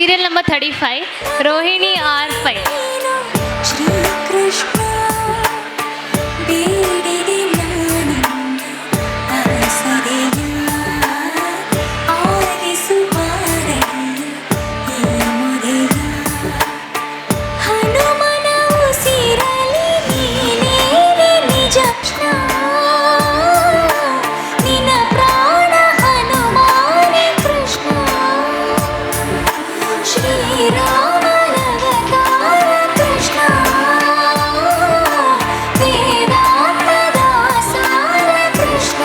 Serial number 35, Rohini R Pai. Shrikrishna ಬೇಡಿದೆ ನಾನಿನ್ನ ಆಸರೆಯ ಆಲಿಸು ಬಾರಯ್ಯ ಈ ಮೊರೆಯ ಹನುಮನ ಉಸಿರಲಿ ನೀನೇನೆ ನಿಜ ಕೃಷ್ಣ ನಿನ್ನ ಪ್ರಾಣ ಹನುಮಾನೆ ಕೃಷ್ಣ ಶ್ರೀರಾಮನವತಾರ ಕೃಷ್ಣ ವೇದಾಂತದ ಸಾರ ಕೃಷ್ಣ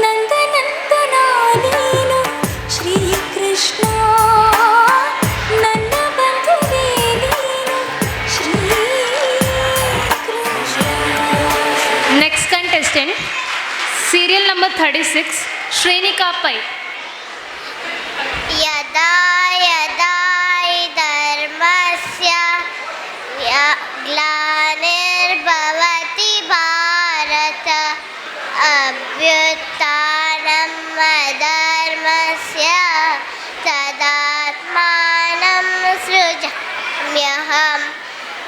ನಂದನಂದನ ನೀನು ಶ್ರೀಕೃಷ್ಣ ನನ್ನ ಬಂಧುವೇ ನೀನು Shrikrishna. Next contestant, serial number 36, Shrenika Pai. यदा यदा हि धर्मस्य ग्लानिर्भवति भारत अभ्युत्थानम् अधर्मस्य तदात्मानं सृजाम्यहं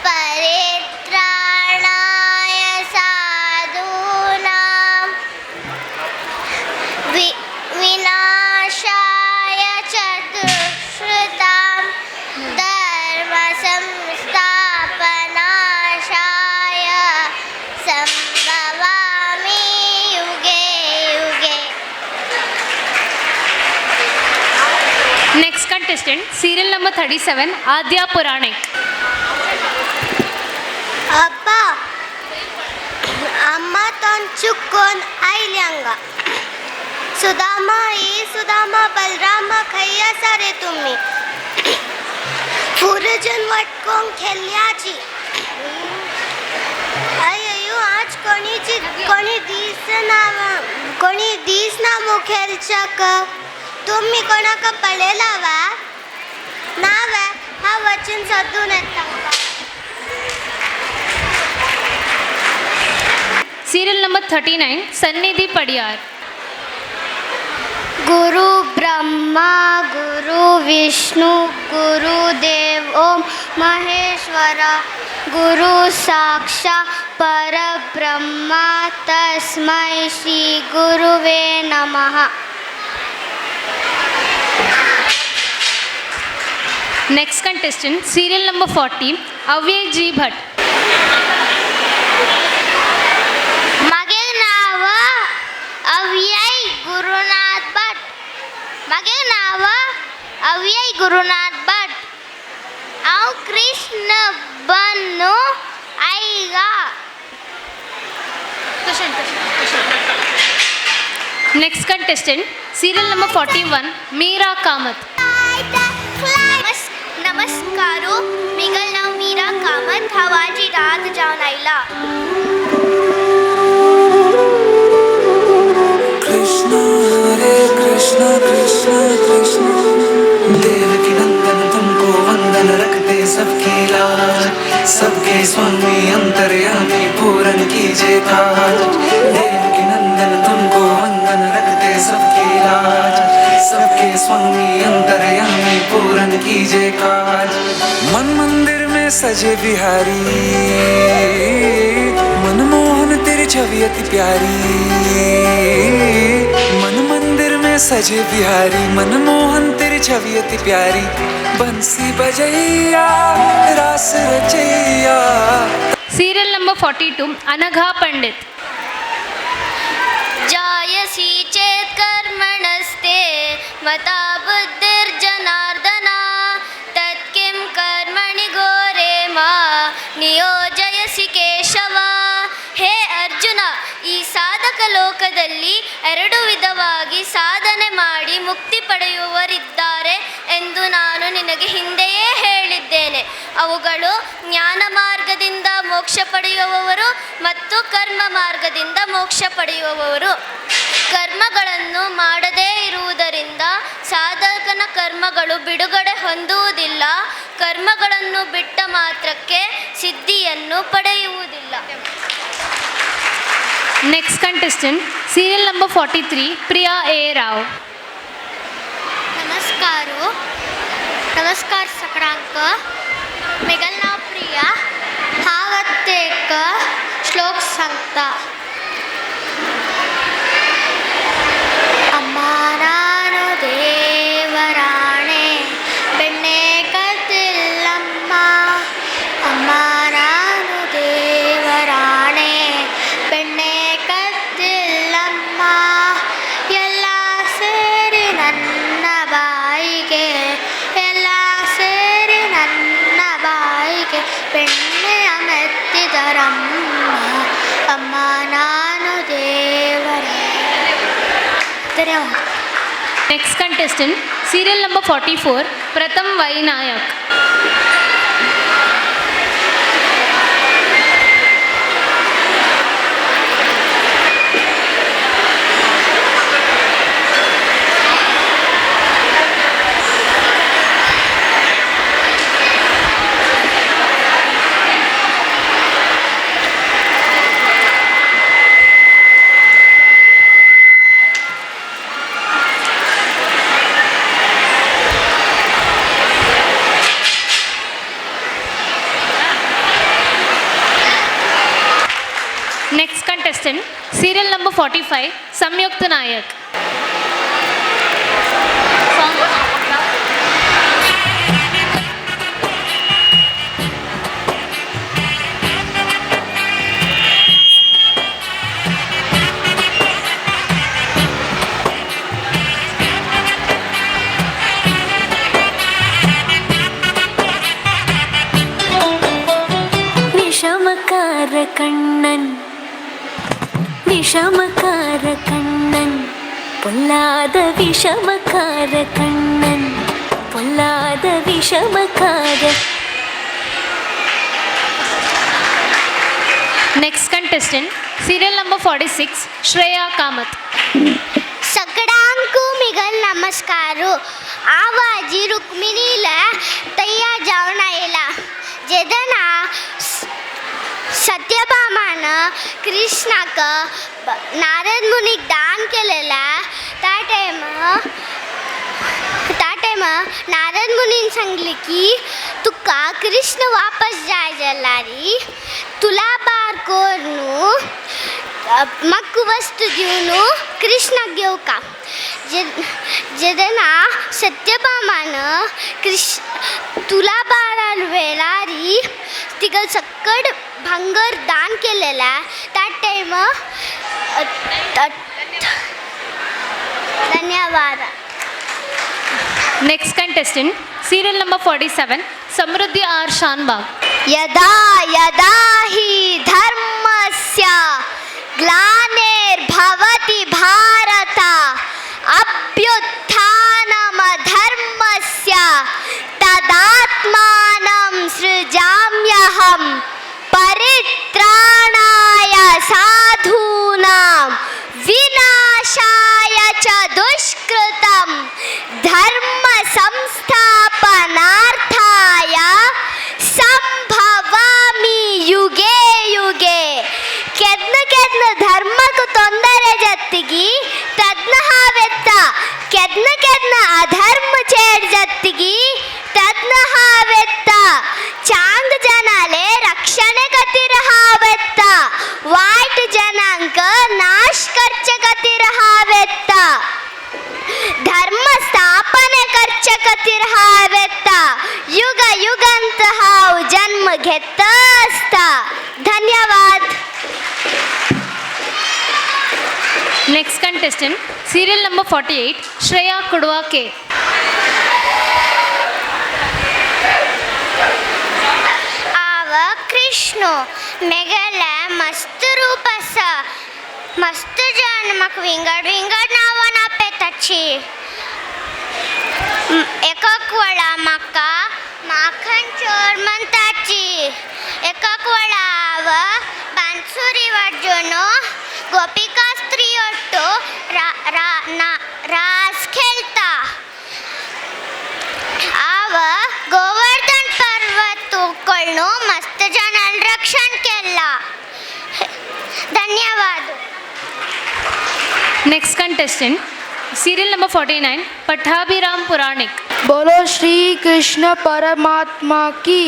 परित्राणाय साधूनां विनाशाय च दुष्कृतां धर्मसंस्थापनाशाय सम्भवामि युगे युगे. Next contestant, serial number 37, Adya Puranik. अप्पा अम्मा तोन चुक्कोन आयली हांगा. सुदामा ही सुदामा बलरामा खंय आसा रे तुमी? फुरजन वाटकोंक खेल्ल्याची. अय्यो, आज कोणीची कोणी दिसना, कोणी दिसना मु खेळच्याक. तुमी कोणाक पळयला वा ना वे? हांव वचून सोदून येता. Serial number 39, Sannidhi Padiyar. Guru Brahma Guru Vishnu Guru Dev Om Maheshwara Guru ಸಾಕ್ಷಾತ್ ಪರಬ್ರಹ್ಮ ತಸ್ಮೈ ಶ್ರೀ ಗುರುವೇ ನಮಃ. Next contestant, serial number 40, Avyay G Bhatt. म्हगे नांव अव्यय गुरुनाथ भट. म्हगे नांव अव्यय गुरुनाथ भट. हांव कृष्ण बनू आयला. Next contestant, serial number 41, Meera Kamath. नमस्कारो. Miguel नाव मीरा कामत. हांव आजी रात जावन आयला. कृष्ण हरे कृष्ण कृष्ण कृष्ण. देवकी नंदन तुमको वंदन, रखते सबकी लाज. सबके स्वामी अंतर्यामी, पूरन कीजे काज. देवकी नंदन तुमको वंदन, रखते सबकी लाज. सबके स्वामी अंतर्यामी, पूरन कीजे काज. मन मंदिर में सजे बिहारी, मनमोहन तेरी छवि अति प्यारी. मन मंदिर में सजे बिहारी, मनमोहन तेरी छवि अति प्यारी. बंसी बजैया रास रचैया. Serial number 42, Anagha Pandit. जायसी चेत् कर्मणस्ते मता बुद्धिर्जनार्दन तत्किं कर्मणि घोरे मा ನಿಯೋಜಯಸಿ ಕೇಶವ. ಹೇ ಅರ್ಜುನ, ಈ ಸಾಧಕ ಲೋಕದಲ್ಲಿ ಎರಡು ವಿಧವಾಗಿ ಸಾಧನೆ ಮಾಡಿ ಮುಕ್ತಿ ಪಡೆಯುವರಿದ್ದಾರೆ ಎಂದು ನಾನು ನಿನಗೆ ಹಿಂದೆಯೇ ಹೇಳಿದ್ದೇನೆ. ಅವುಗಳು ಜ್ಞಾನ ಮಾರ್ಗದಿಂದ ಮೋಕ್ಷ ಪಡೆಯುವವರು ಮತ್ತು ಕರ್ಮ ಮಾರ್ಗದಿಂದ ಮೋಕ್ಷ ಪಡೆಯುವವರು. ಕರ್ಮಗಳನ್ನು ಮಾಡದೇ ಇರುವುದರಿಂದ ಸಾಧಕನ ಕರ್ಮಗಳು ಬಿಡುಗಡೆ ಹೊಂದುವುದಿಲ್ಲ. ಕರ್ಮಗಳನ್ನು ಬಿಟ್ಟ ಮಾತ್ರಕ್ಕೆ ಸಿದ್ಧಿಯನ್ನು ಪಡೆಯುವುದಿಲ್ಲ. Next contestant, serial number 43, Priya A Rao. ನಮಸ್ಕಾರ. नमस्कार. नमस्कार सगळ्यांक. म्हगेलें नांव प्रिया. हांव आतां एक श्लोक सांगता. ಅಮ್ಮ ನಾನು ದೇವರಾಣೆ ಬೆಣ್ಣೆ ಕದ್ದಿಲ್ಲಮ್ಮ. ಅಮ್ಮ ನಾನು ದೇವರಾಣೆ ಬೆಣ್ಣೆ ಕದ್ದಿಲ್ಲಮ್ಮ. ಎಲ್ಲ ಸೇರಿ ನನ್ನ ಬಾಯಿಗೆ, ಎಲ್ಲ ಸೇರಿ ನನ್ನ ಬಾಯಿಗೆ ಬೆಣ್ಣೆಯ ಮೆತ್ತಿದರಮ್ಮ. ಅಮ್ಮ ನಾನು ದೇವರ. ಧನ್ಯವಾದ. Next contestant, serial number 44, Pratham Y Nayak. Next contestant, serial number 45, Samyukta Nayak. Vishamakkara Kannan, Vishamakkara Kannan, பொல்லாத விஷமக்கார கண்ணன், பொல்லாத விஷமக்கார. Next contestant, serial number 46, Shreya Kamath. सगळ्यांकू मिगल नमस्कार. आवाजी रुक्मिणीला तयार जावन आयला. जेदना सत्यभामान कृष्णाक नारद मुनीक दान केलेला, त्या टायम नारद मुनीन सांगले की तुका कृष्ण वापस जाय जाल्यार तुला बार करून म्हाका वस्तू दिवन कृष्णाक घेवका. जे जेदना सत्यभामान कृष्ण तुला बारा वेळारी तिका सक्कड भांगर दान केलेला त्या टायम. ಧನ್ಯವಾದ. Next contestant, serial number 47, Samruddhi R Shanbag. यदा यदा हि धर्मस्य ग्लानिर्भवति भारत, अभ्युत्थानमधर्मस्य तदात्मानं सृजाम्यहं. परित्राणाय साधूनां विनाशाय च दुष्कृतं, धर्म संस्थापनार्थाय संभवामि युगे युगे. केद्न केद्न ಧರ್ಮಕ್ಕೂ ತೊಂದರೆ ಜತ್ತಿಗಿ ತದ್ನ ಹಾವೆತ್ತ. ಕೆದ್ನ ಕೆದ್ನ ಅಧರ್ಮ ಚೇಡ್ ಜತ್ತಿಗಿ ತದ್ನ ಹಾವೆತ್ತ. ಚಾಂಗ್ ಜನಾಲೆ ರಕ್ಷಣೆ ಕತಿರ ಹಾವೆತ್ತ. ವಾಯ್ಟ್ ಜನಾಂಕ ನಾಶ ಕರ್ಚ ಕತಿರ ಹಾವೆತ್ತ. ಧರ್ಮ ಸ್ಥಾಪನೆ ಕರ್ಚ ಕತಿರ ಹಾವೆತ್ತ. युग युगंत हाव जन्म घेत असता. धन्यवाद. Next contestant, serial number 48, Shreya Kudwa K. ಆವ ಕೃಷ್ಣ मेगले मस्त रूप आसा. मस्त जाण म्हाका विंगड विंगड नांवान आपयताची. एकक वेळा म्हाका माखन चोर म्हणटाची. एकक वेळा हांव बांसुरी वाजोवन गोपिका स्त्री ಒಟ್ಟು रास खेळता. आव गोवर्धन पर्वत ಕೊಂಡು मस्त जनाल रक्षण केला. धन्यवाद. Next contestant, Serial number 49, Pattabhiram Puranik. बोलो श्री कृष्ण परमात्मा की।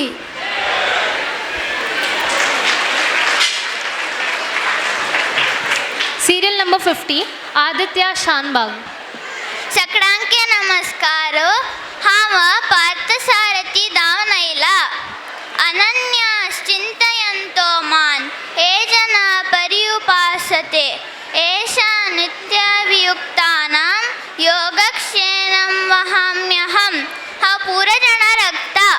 Serial number 50, Aditya Shanbag. सगळ्यांके नमस्कार. हांव पार्थसारथी धांवन आयला. अनन्याश्चिन्तयन्तो मान् ये जना पर्युपासते एषा नित्याभियुक्तानां योगक्षेमं वहाम्यहं. हांव पुरा जाणां रगता.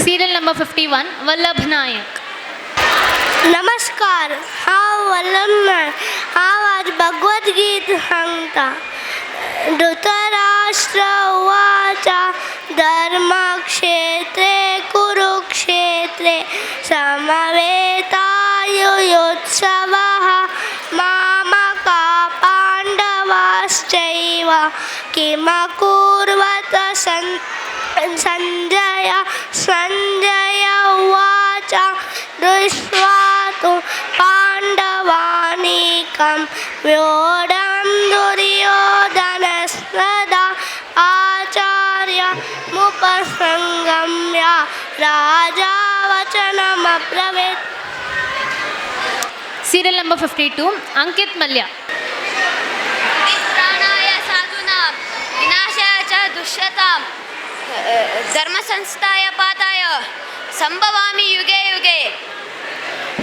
Serial number 51, Vallabh Nayak. नमस्कार, हांव वल्लभ नायक. हांव आज भगवत गीत सांगता. धृतराष्ट्र उवाच, धर्मक्षेत्रे कुरुक्षेत्रे समवेतायुयुत्सवः मामका पाण्डवाश्चैव किमकुर्वत सञ्जय. सञ्जय उवाच, दृष्ट्वा तु पाण्डवानीकं व्यूढं दुर्योधनस्तदा आचार्यमुपसङ्गम्य राजा वचनमब्रवीत्. Serial number 52, Ankit Mallya. परित्राणाय साधूनां विनाशाय च दुष्यतां धर्मसंस्थाय पाताय संभवामि युगे युगे.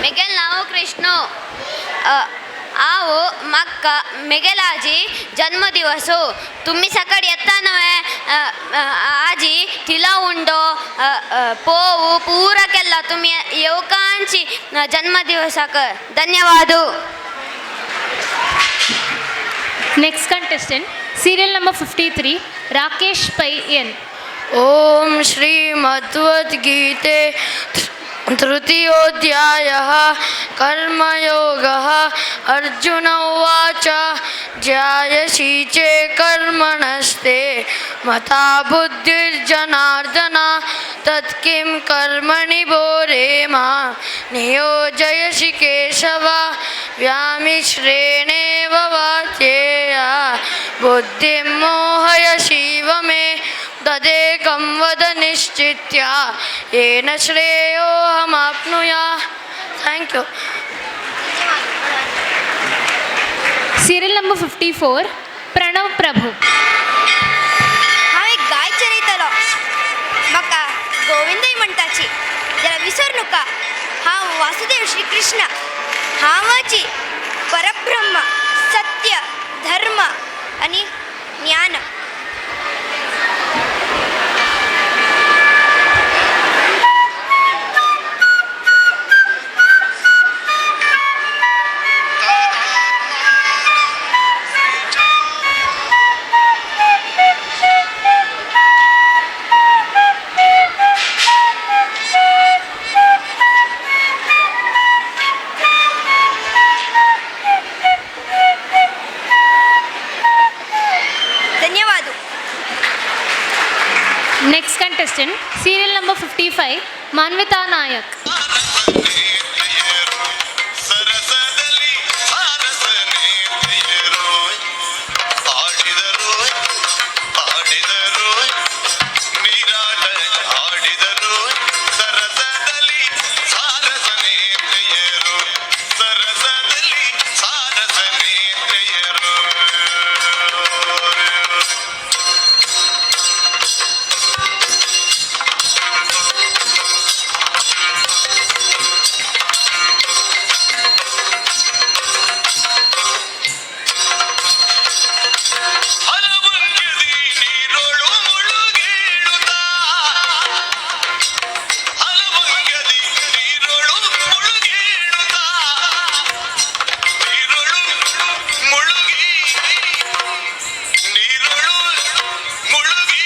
मेगेल नांव कृष्णो. हांव म्हाका मेगेलाजी जन्मदिवसो. तुमी सकाळी येता न्हय आजी तिला उंडो पोवू पुरा केला तुमी येवकांची जन्मदिवसाक. धन्यवाद. Next contestant, serial number 53, Rakesh Pai N. ॐ श्रीमद्वद्गीते तृतीयोऽध्यायः कर्मयोगः. अर्जुन उवाच, ज्यायसि चे कर्मणस्ते मता बुद्धिर्जनार्दन तत्किं कर्मणि बोरे मा नियोजयसि केशव. व्यामिश्रेणेव वाच्येया बुद्धिं मोहयसीव मे तदेकं वद निश्चित्य येन श्रेयोऽहमाप्नुया. Thank you. Serial number 54, Pranav Prabhu. हांव एक गाय चरयतलो. म्हाका गोविंदय म्हणटाची जाल्यार विसर नुका. हांव वासुदेव श्री कृष्ण. हांवची परब्रह्म, सत्य, धर्म आनी ज्ञान. धन्यवाद. Next contestant, serial number 55, Manvita Nayak. ಸರಸದಲ್ಲಿ ಸಾರಸನೇತೆಯರು ಆಡಿದರು ಆಡಿದರು ನೀರಾಟ ಆಡಿದರು. ಸರಸದಲ್ಲಿ ಸಾರಸನೇತೆಯರು, ಸರಸದಲ್ಲಿ ಸಾರಸನೇತೆಯರು. ಹಲವಂಗ್ಯದಿ ನೀರೊಳು ಮುಳುಗೇಳುತ್ತ, ಹಲವಂಗ್ಯದಿ ನೀರೊಳು ಮುಳುಗೇಳುತ್ತ, ನೀರೊಳು ಮುಳುಗಿ, ನೀರೊಳು ಮುಳುಗಿ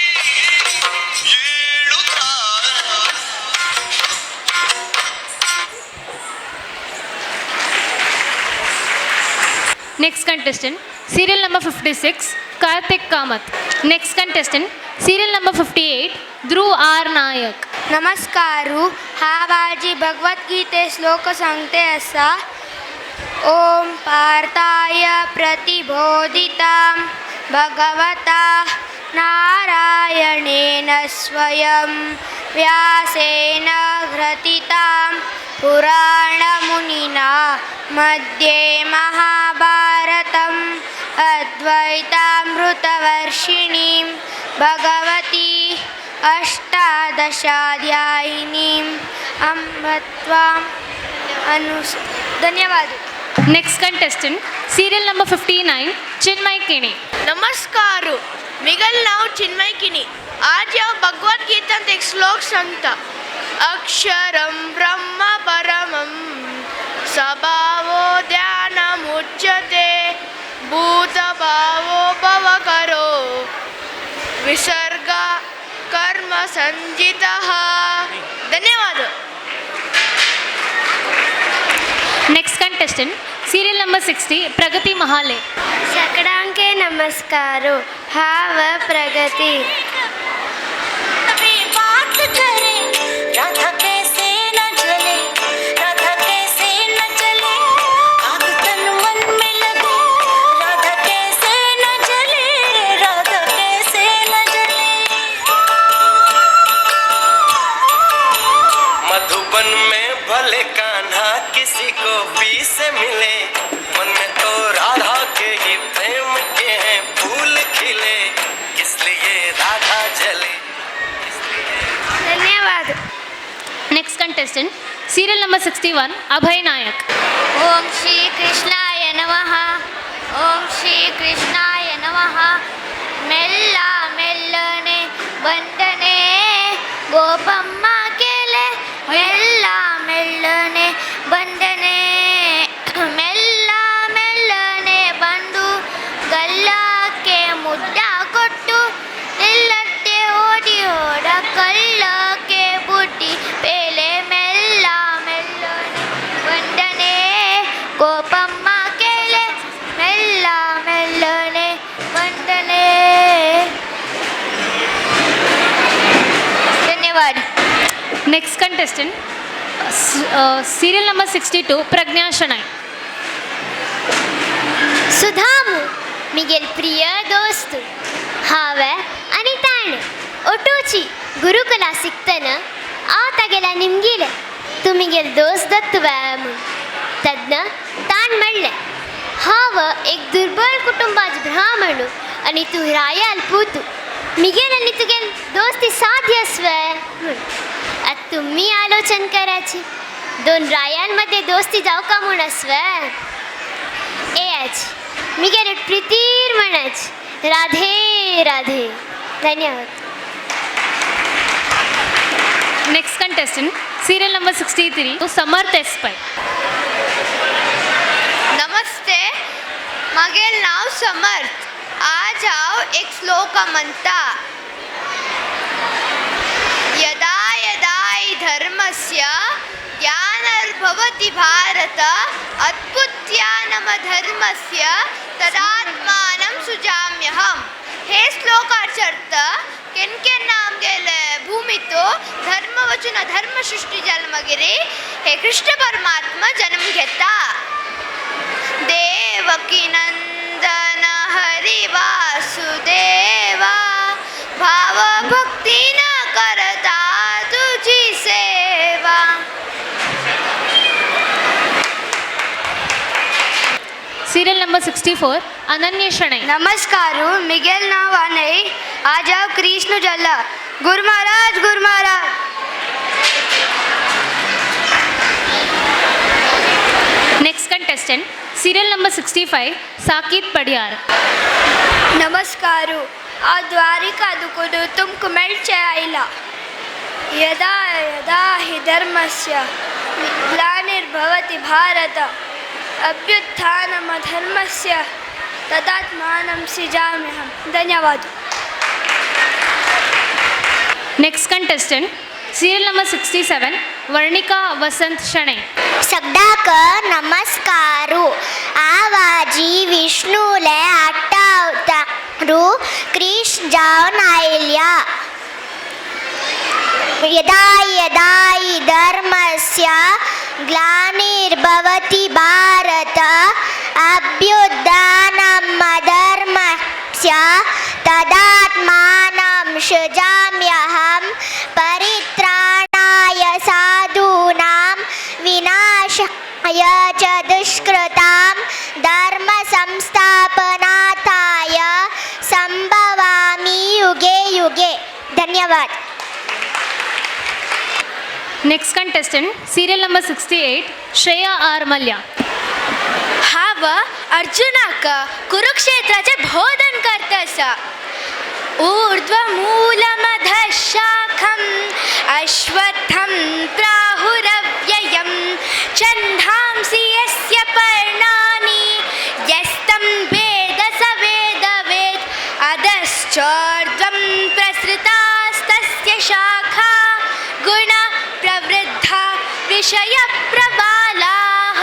ಏಳುತ್ತ. Next contestant, serial number 56, Karthik Kamath. Next contestant, serial number 58, Dhruv R. Nayak. नमस्कार. हांव आजी भगवद्गीते श्लोक सांगते आसा. ॐ पार्थाय प्रतिबोधितां भगवता नारायणेन स्वयं व्यासेन ग्रथितां पुराणमुनिना मध्ये महाभारतम् अद्वैतामृतवर्षिणीं भगवती अष्टादशाध्यायिनीम् अम्ब त्वाम् अनुस धन्यवाद. Next contestant, serial number 59, Chinmay Kini. नमस्कार. मिगल नाव चिन्मय किनी. आज हांव भगवद गीतांत एक श्लोक सांगता. अक्षरम ब्रह्म परमं सभावो ध्यानमुच्यते भूतभावो भवकरो विसर्ग कर्म संजितः. धन्यवाद. Next contestant, serial number 60, Pragati Mahale. सगळ्यांके नमस्कार. हाव प्रगती. बात करे राधा कैसे न जले, राधा कैसे न जले, आग तन मन में लगे, राधा कैसे न जले, राधा कैसे न जले. मधुबन में भले कान्हा किसी को से मिले, मन में तो राधा के ही प्रेम के हैं फूल खिले, किस लिए राधा जले. धन्यवाद. Next contestant, serial number 61, Abhay Nayak. Om Shri कृष्णाय नमः. ओम श्री कृष्णाय नमः. मेल्ल मेल्लने ಬಂದನೆ ಗೋಪಮ್ಮ ಕೇಳೆ, ಮೆಲ್ಲ ಮೆಲ್ಲನೆ ಬಂದನೆ, ಮೆಲ್ಲ ಮೆಲ್ಲನೆ ಬಂದು ಗಲ್ಲಕ್ಕೆ ಮುದ್ದ ಕೊಟ್ಟು ನಿಲ್ಲತ್ತೆ ಓಡಿ ಓಡ ಕಲ್ಲಕ್ಕೆ ಬುಟ್ಟಿ ಪೇಲೆ, ಮೆಲ್ಲ ಮೆಲ್ಲನೆ ಬಂದನೆ ಗೋಪಮ್ಮ ಕೇಳೆ, ಮೆಲ್ಲ ಮೆಲ್ಲನೆ ಬಂದನೆ. ಧನ್ಯವಾದ. Next contestant, serial number 62, Pragnya Shanai. Sudhamu Miguel प्रिय दोस्त हांवें आनी ताणें ओटोची गुरुकुला शिकतना हांव तागेल्या निमगिलें तूं मिगेल दोस्त दत्तुवे म्हूण. तेन्ना ताण म्हणलें हांव एक दुर्बळ कुटुंबाच ब्राह्मणू आनी तूं रायाल पूतू, मिगेल आनी तुगेल दोस्ती साध्य आसवे म्हूण. आतां तुमी आलोचन कराची, दोन रायांमध्ये दोस्ती जावका म्हूण आसवे? ए आज मिगेल प्रीतीर म्हणाच राधे राधे. धन्यवाद. Next contestant, serial number 63, Samarth S. Pai. नमस्ते. मगेल नाव समर्थ. आज हांव एक श्लोक म्हणता. यदा यदा हि धर्मस्य ग्लानिर्भवति भारत अभ्युत्थानमधर्मस्य तदात्मानं सृजाम्यहम्. हे श्लोकाचे अर्थ केन्ना केन्ना आमगेले भूमितो धर्म वचून अधर्म सृष्टी जाल मगीर हे कृष्ण परमात्मा जन्म घेता. देवकी नंदन हरि वासुदेवा, भाव भक्ती न करता तुझी सेवा. Serial number 64, Ananya Shanai. नमस्कार. मिगेल नाव अनय. आज हांव कृष्ण जल्ला. Guru Maharaj, Guru Maharaj. Next contestant, serial number 65, Sakit Padiyar. नमस्कार. हांव द्वारिका दुकुडू तुमकां मेळचें आयला. यदा यदा हि धर्मस्य ग्लानिर्भवति भारत अभ्युत्थानमधर्मस्य तदात्मानं सृजाम्यहं. धन्यवाद. Next contestant, serial number 67, Varnika Vasant Shanai. सगळ्याक नमस्कारू. आवाजी विष्णूले आठ्ठा अवतारू कृष्ण जावन आयल्या. यदा यदा हि धर्मस्य ग्लानिर्भवति भारत अभ्युत्थानम् अधर्मस्य तदात्मानं सृजाम्यहं परित्राणाय साधूनां विनाशाय च दुष्कृतां धर्म संस्थापनार्थाय संभवामि युगे युगे. धन्यवाद. Next contestant, serial number 68, Shreya R Mallya. हांव अर्जुनाक कुरुक्षेत्राचें बोधन करता आसा. ऊर्ध्वमूलमधः शाखम् अश्वत्थं प्राहुरव्ययं छन्दांसि यस्य पर्णानि यस्तं वेद स वेदवेत् अधश्चोर्ध्वं प्रसृतास्तस्य शाखा गुणप्रवृद्धा विषयप्रबालाः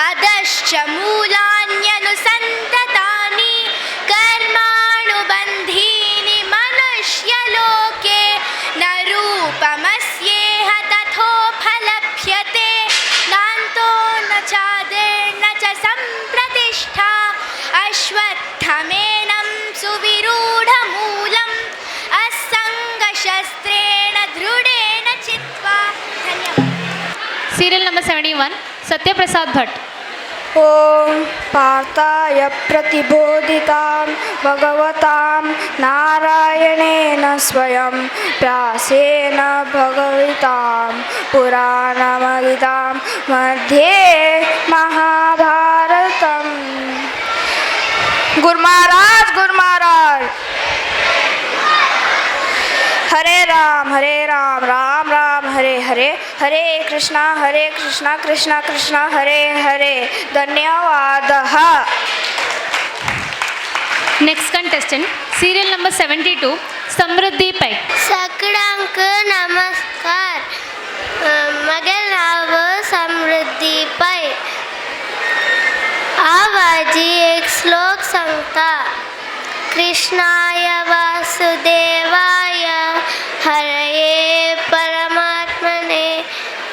अधश्च मूलान्यनुसन्ततानि कर्मानुबन्धीनि मनुष्यलोके न रूपमस्येह तथोपलभ्यते नान्तो न चादिर्न च सम्प्रतिष्ठा अश्वत्थमेनं सुविरूढमूलम् असङ्गशस्त्रेण दृढेन चित्वा. धन्यवाद. Serial number 71, Satyaprasad Bhat. ॐ पार्थाय प्रतिबोधितां भगवतां नारायणेन स्वयं व्यासेन भगवतां पुराणमदितां मध्ये महाभारतम्. गुरु महाराज, गुरु महाराज. हरे राम हरे राम राम राम हरे हरे, हरे कृष्णा हरे कृष्णा कृष्णा कृष्णा हरे हरे. धन्यवादः. Next contestant, serial number 72, Samruddhi Pai. सगळ्यांक नमस्कार. म्हगेलें नांव समृद्धी पै. हांव आजी एक श्लोक सांगता. कृष्णाय वासुदेवाय हरये परमात्मने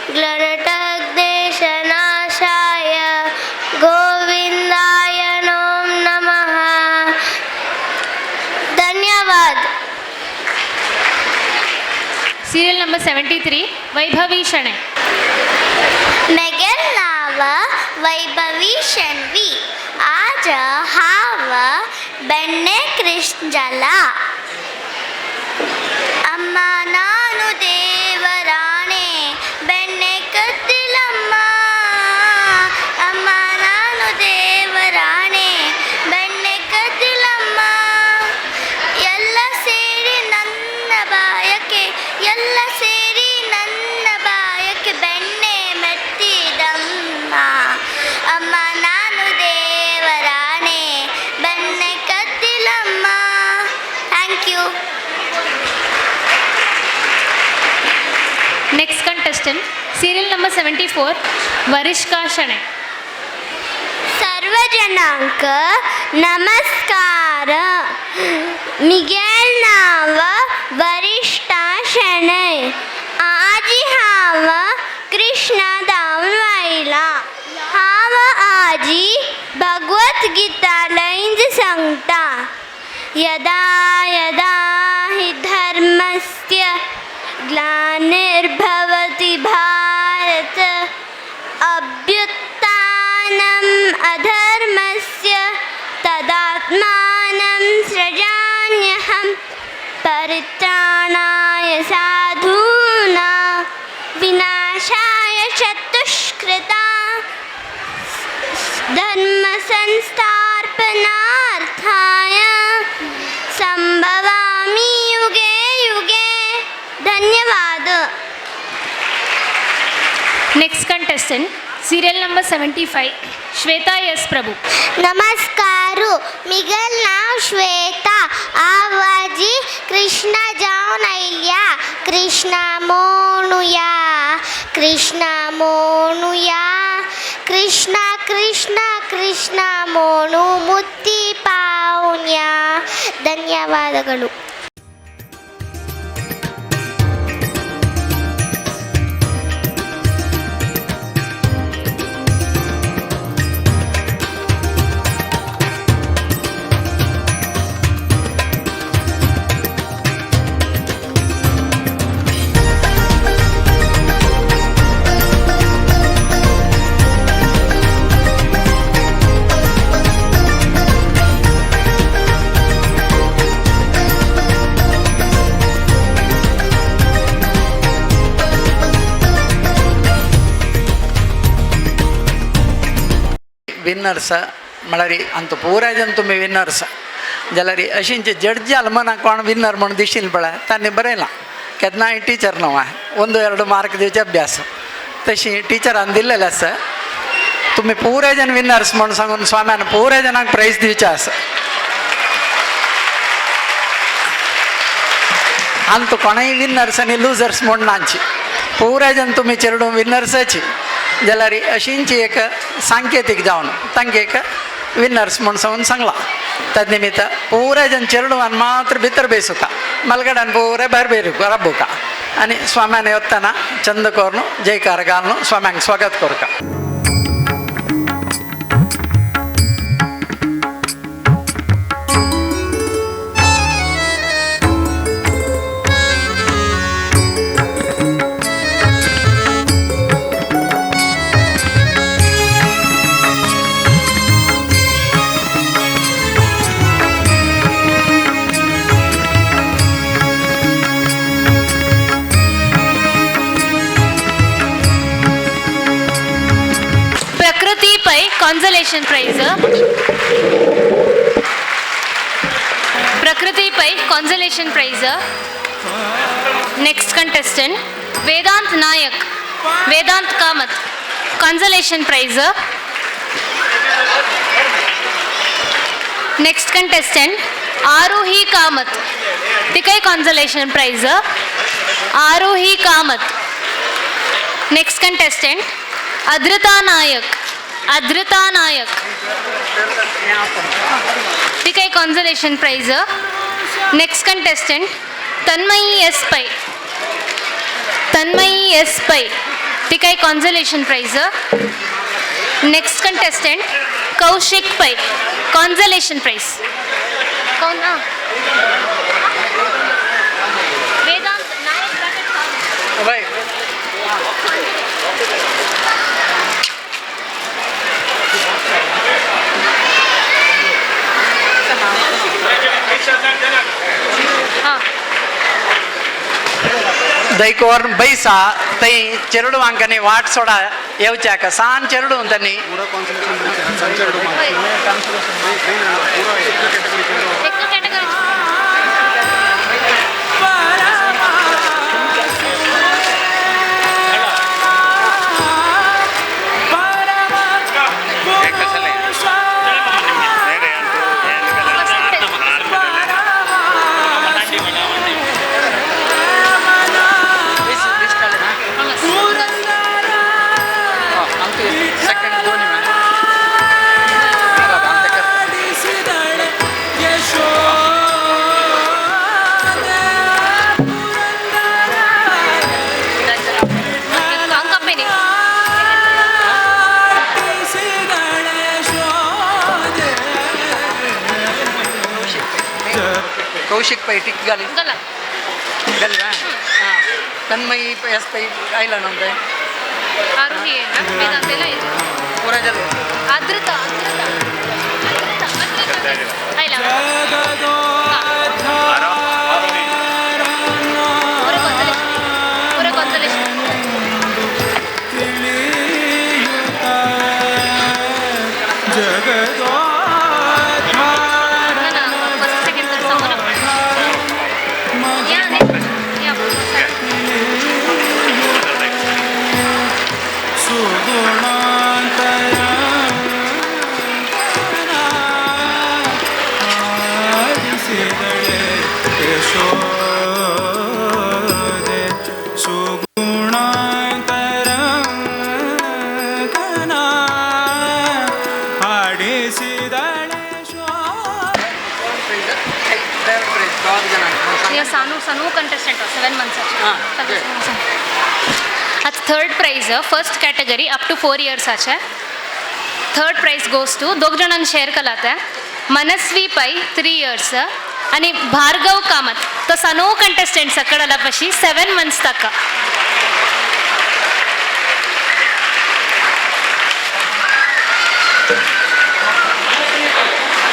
प्रणतःक्लेशनाशाय गोविंदाय नमो नमः. धन्यवाद. Serial number 73, Vaibhavi Shanai. म्हगेलें नांव वैभवी शेणवी. आज हांव बेण्णे कृष्ण जाला. ಅಮ್ಮ ನಾನು ದೇವರಾಣೆ ಬೆಣ್ಣೆ ಕದ್ದಿಲ್ಲಮ್ಮ. ಅಮ್ಮ ನಾನು ದೇವರಾಣೆ ಬೆಣ್ಣೆ ಕದ್ದಿಲ್ಲಮ್ಮ. ಎಲ್ಲ ಸೇರಿ ನನ್ನ ಬಾಯಕ್ಕೆ, ಎಲ್ಲ ಸೇರಿ ನನ್ನ ಬಾಯಕ್ಕೆ ಬೆಣ್ಣೆ ಮೆತ್ತಿದಮ್ಮ. ಅಮ್ಮ ನಾನು ದೇವರಾಣೆ ಬೆಣ್ಣೆ ಕದ್ದಿಲ್ಲಮ್ಮ. Thank you. Next contestant, serial number 74, Varishka Shanai. सर्वजनांक नमस्कार. म्हगेलें नांव वरिश्ठा शेणै. आजी हांव कृष्णा धांवन आयलां. हांव आजी भगवत गीता लैंज सांगता. यदा यदा हि धर्मस्य ग्लानिर्भवति भारत अभ्युत्थानम् अधर्मस्य तदात्मानं सृजाम्यहं परित्राणाय साधूनां विनाशाय च दुष्कृतां धर्मसंस्थापनार्थाय संभवामि युगे युगे. धन्यवाद. Next contestant, serial number 75, Shweta S Prabhu. नमस्कार. म्हगेलें नांव श्वेता. आवाजी कृष्णा जावन आयल्या. कृष्णा म्हणुया, कृष्णा म्हणुया, कृष्णा कृष्णा कृष्णा म्हणू ಮುಕ್ತಿ ಪಾವುನ್ಯಾ. ಧನ್ಯವಾದಗಳು. विनर्स म्हळ्यार आमचो पुराय जन तुमी विनर्स जाल्यार अशींचे जड्जाल मनाक कोण विनर म्हूण दिशील पळय तांणी बरयलां केन्नाय टिचर न्हू ಒಂದು ಎರಡು मार्क दिवचे अभ्यास तशी टिचरान दिल्लेलें आसा तुमी पुराय जन विनर्स म्हूण सांगून स्वाम्यान पुराय जणांक प्रायज दिवचें आसा. अंत कोणूय विनर्स आनी लुजर्स म्हूण नाची पुराय जन तुमी चेडूं विनर्साची जाल्यार अशींची एक सांकेतीक जावन तांकां एक विनर्स म्हूण सांगून सांगलां. तद निमित्त पुराय जन चेडवान मात्र भितर बेसुका मलगडान पुराय भायर बेरुका राबुका आनी स्वाम्यान वतना चंद करून जयकार घालून स्वाम्यांक स्वागत करुका. Prakriti Pai consolation prize. Prakriti Pai consolation prize. Next contestant Vedant Nayak, Vedant Kamath consolation prize. Next contestant Arohi Kamath तिकाय consolation prize. Arohi Kamath. Next contestant Adrita Nayak, Adrita Nayak तिकाय consolation prize. Next contestant Tanmayi S Pai, Tanmayi S Pai तिकाय consolation prize. Next contestant Kaushik Pai consolation prize. कोण वेदांत नायक. दैकोर बैसा थंय चेरडुवांकांनी वाट सोडा येवच्याक सान चेरडू तांणी कौशिक पै टिक घाली गल्ला हां तन्मयी एस पै आयला न्हू आरोही वेदांतेला पुरा जालें. आद्रता आद्रता आयला पुरा कॉन्सलेशन Sanu contestant 7 months. आज third prize first category up to 4 years आचे. थर्ड प्राइज गोज टू दोग जाणांक शेअर केला ते मनस्वी पै 3 इयर्स आणि भार्गव कामत तो सानू कंटेस्टंट सकडाला पशी 7 मंथ्स ताका.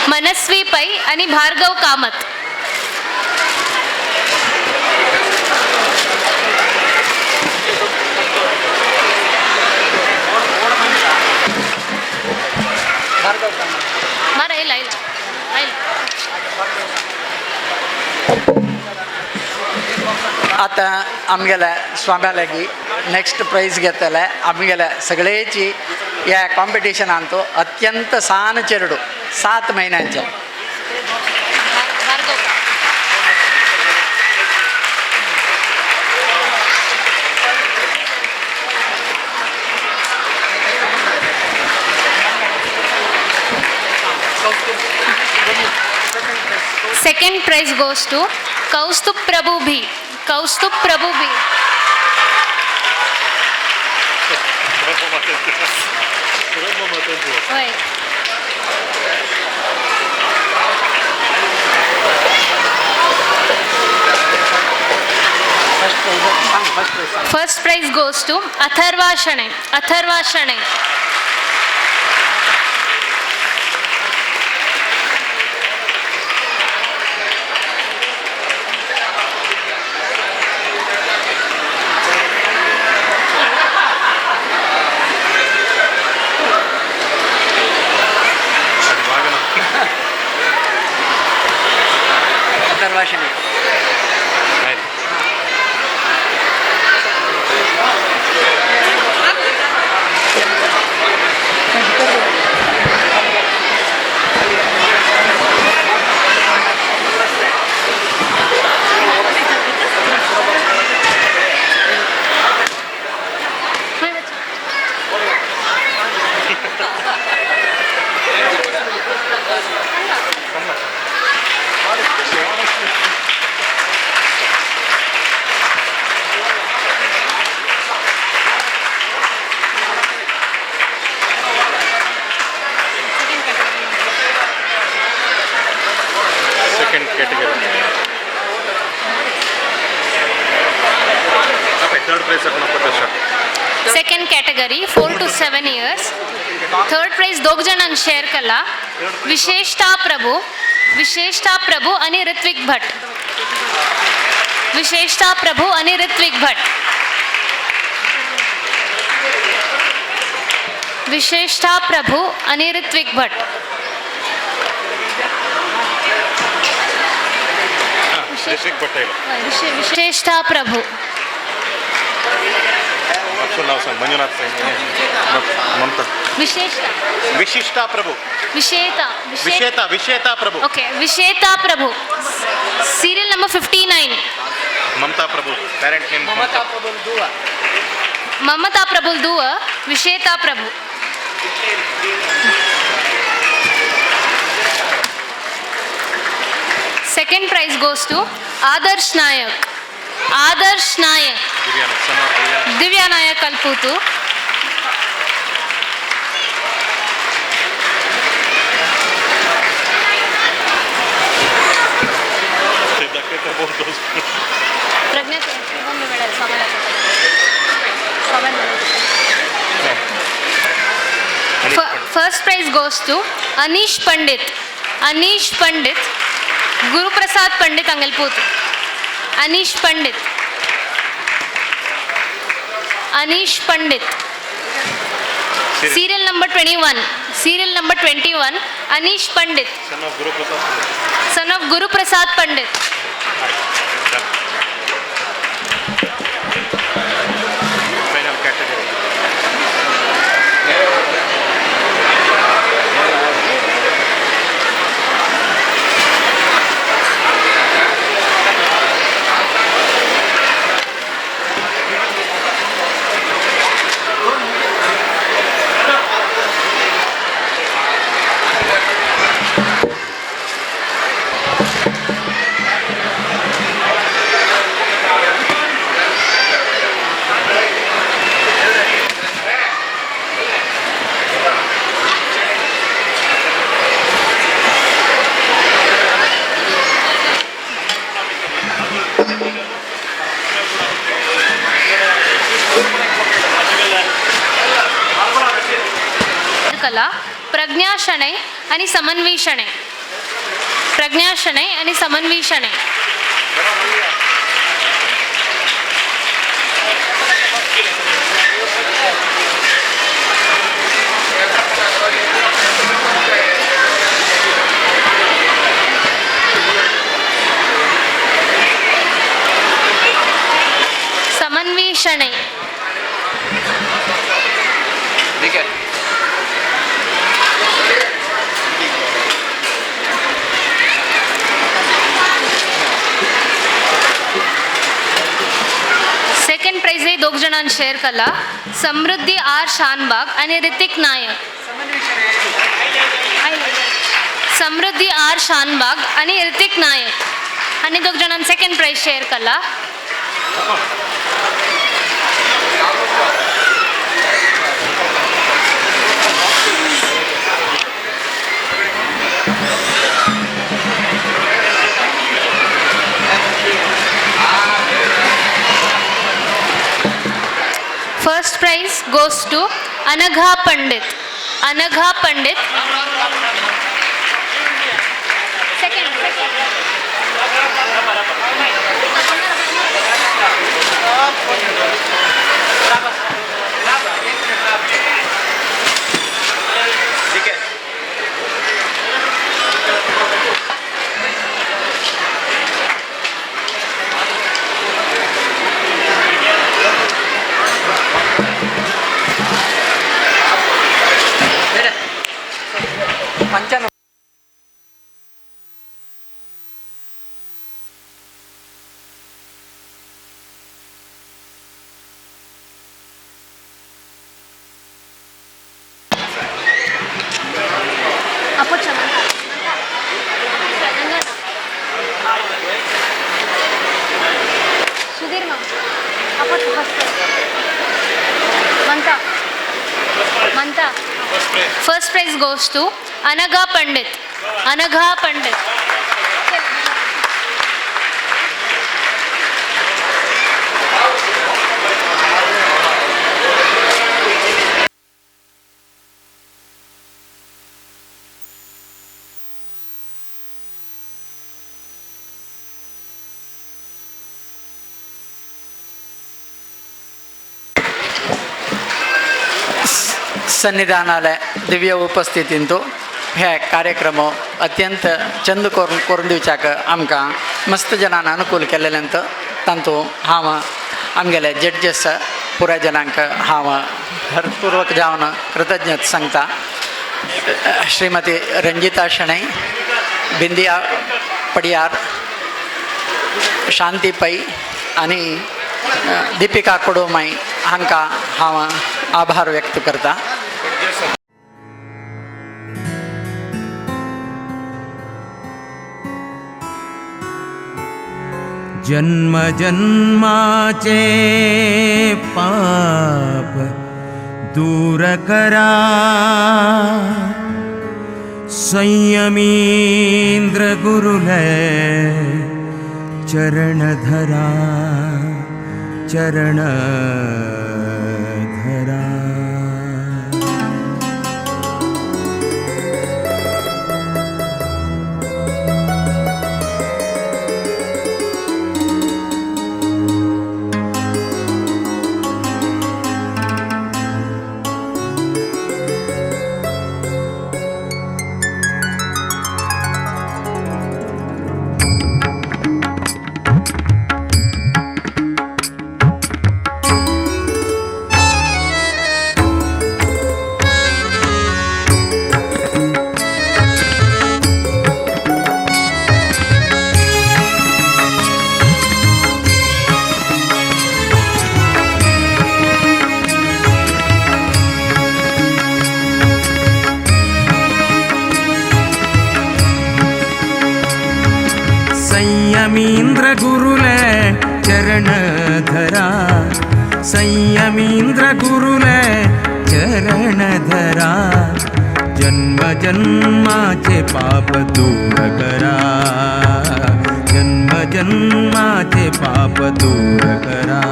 मनस्वी पै आणि भार्गव कामत. मार आयला आयला आयला. आतां आमगेल्या स्वाम्या लागीं नेक्स्ट प्रायज घेतले आमगेल्या सगळेची ह्या कॉम्पिटिशनान तो अत्यंत सान चेरडू 7 म्हयन्यांचे. Second prize goes to Kaustubh Prabhu B. Kaustubh Prabhu B. होय. First prize goes to Atharva Shenoy. Atharva Shenoy. Atharva Shenoy. Second category. Okay, third prize Second category 4 to 7 years. Third prize दोग जाणांक share केला. विशेषता प्रभू, विशेषता प्रभू आणि ऋत्विक भट. विशेषता प्रभू आणि ऋत्विक भट. विशेषता प्रभू आणि ऋत्विक भट. ऋत्विक भट. विशेषता प्रभू. नाव सांग. मंजुनाथ ममता. विशेषता. विशिष्टा Prabhu. विशेता. विशेता. विशेता Prabhu. Okay, Visheta Prabhu. Serial number 59. Mamata Prabhu. Parent name Mamata Prabhu दुवा. ममता प्रभू दुवा. Visheta Prabhu. Second prize goes to Adarsh Nayak. Adarsh Nayak. Divya Nayak Kalputu. Pragya. First prize goes to Anish Pandit. Anish Pandit. Guruprasad Pandit Angalput. Anish Pandit. Anish Pandit. Serial number 21. Serial number 21. Anish Pandit. Son of Guru Prasad Pandit. Son of Guru Prasad Pandit. Final category. कला प्रज्ञा शणै आणि समन्वय शणै. प्रज्ञा शणै आणि समन्वय Shenoi. Shenoy. Second प्राइजय दोग जाणांनी share केला, समृद्धी R Shanbhag आनी ऋतिक नायक. समृद्धी R Shanbhag आनी ऋतिक नायक आनी दोग जाणांनी सेकंड प्राइज शेअर केला. First prize goes to Anagha Pandit. Anagha Pandit. Second. पंचानव. First prize goes to Anagha Pandit. Anagha Pandit. सन्निधानाले दिव्य उपस्थितींतु हे कार्यक्रम अत्यंत चंद करून दिवच्याक आमकां मस्त जनान अनुकूल केल्लेल्यांत तांतू हांव आमगेले जड्जस पुराय जनांक हांव हरपूर्वक जावन कृतज्ञत सांगता. श्रीमती रंजिता शणै, बिंदिया पडियार, शांती पै आनी दीपिका कोडोमाई हांकां हांव आभार व्यक्त करता. जन्म जन्माचे पाप दूर करा, संयमींद्र गुरुले चरण धरा, चरण धरा. संयमींद्र गुरुले चरण धरा, संयमींद्र गुरुले चरण धरा, जन्म जन्माचे पाप दूर करा, जन्म जन्माचे पाप दूर करा.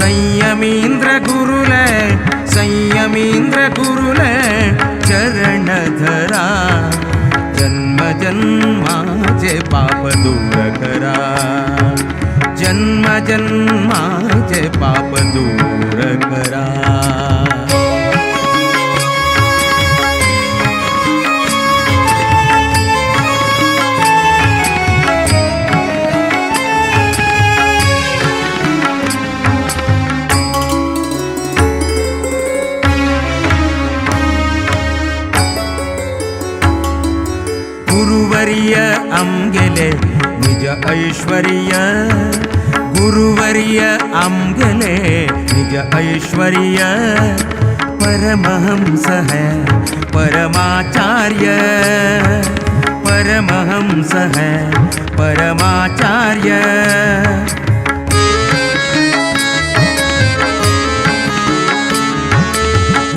संयमींद्र गुरुले, संयमींद्र गुरुले चरण धरा, जन्म जन्माचे पाप दूर करा, जन्म जन्माचे पाप दूर करा. आमगेले निज ऐश्वर्य गुरुवर्य आमगेले निज ऐश्वर्य परमहंस है परमाचार्य परमहंस है परमाचार्य।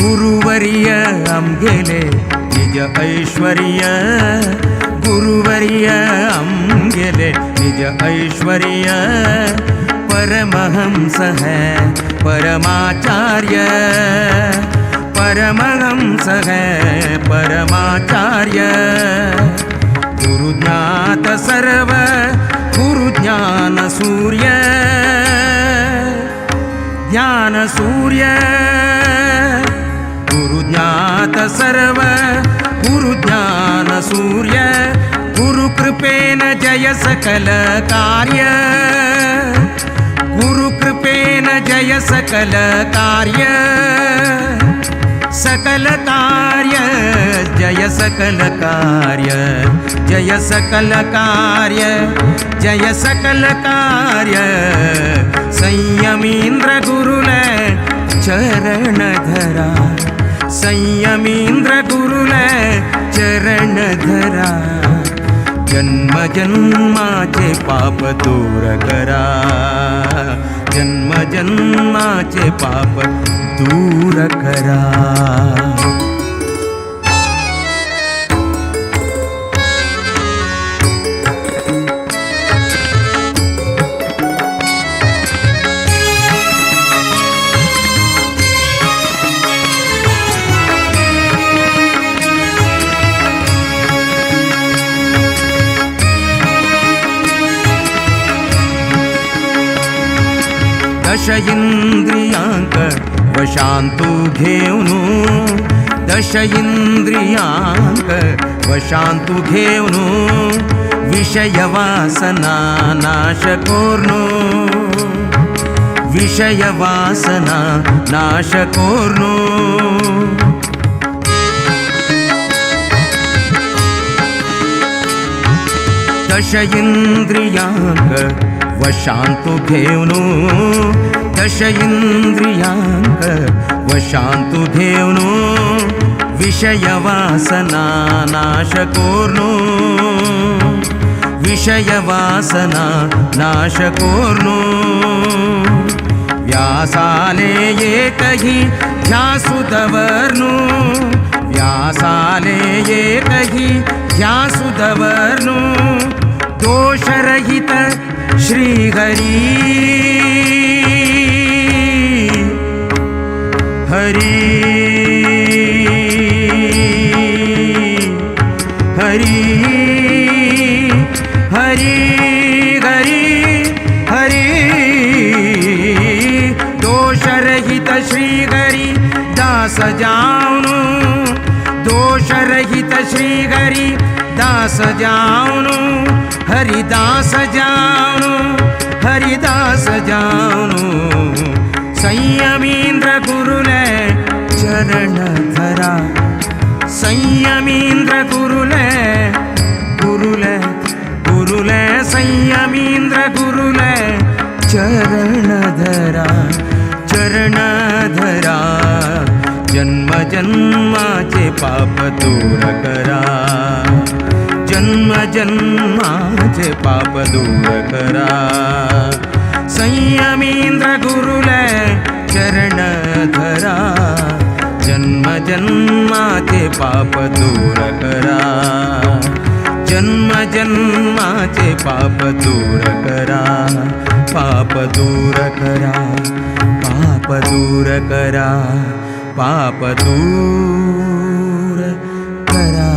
गुरुवर्य आमगेले निज ऐश्वर्य गुरुवर्य आमगेले निज ऐश्वर्य परमहंस है परमाचार्य परमहंस है परमाचार्य। गुरुज्ञात सर्व गुरुज्ञान सूर्य ज्ञान सूर्य गुरुज्ञात सर्व गुरुज्ञान सूर्य गुरुकृपेन जय सकल कार्य गुरुकृपेन जय सकल कार्य सकल कार्य जय सकल कार्य जय सकल कार्य जय सकल कार्य। संयमीन्द्र गुरुले चरण धरा संयमीन्द्र गुरुले चरण धरा जन्म जन्माचे पाप दूर करा जन्म जन्माचे पाप दूर करा। दश इंद्रियांक वशांतु घेवनु दश इंद्रियांक वशांतु घेवनु विषय वासना नाश कोर्नु विषय वासना नाश कोर्नु। दश इंद्रियांक वशांतु घेवनु दश इंद्रियांक वशांतु घेवनु विषय वासना नाश कोर्नु विषय वासना नाश कोर्नु। व्यासाले एकही ध्यासु दवर्नु व्यासाले एकही ध्यासु दवर्नु दोषरहित श्री हरि हरि हरि हरि हरि हरि दोषरहित श्री हरि दास जावनु दोषरहित श्री हरि दास जावनु हरिदास जावनु हरिदास जावनु। संयमीन्द्र गुरुले चरण धरा संयमीन्द्र गुरुले गुरुले गुरुले संयमीन्द्र गुरुले चरण धरा चरण धरा जन्म जन्माचे पाप दूर करा जन्म जन्माचे पाप दूर करा। संयमीन्द्र गुरुले चरण धरा जन्म जन्माचे पाप दूर करा जन्म जन्माचे पाप दूर करा पाप दूर करा पाप दूर करा पाप दूर करा।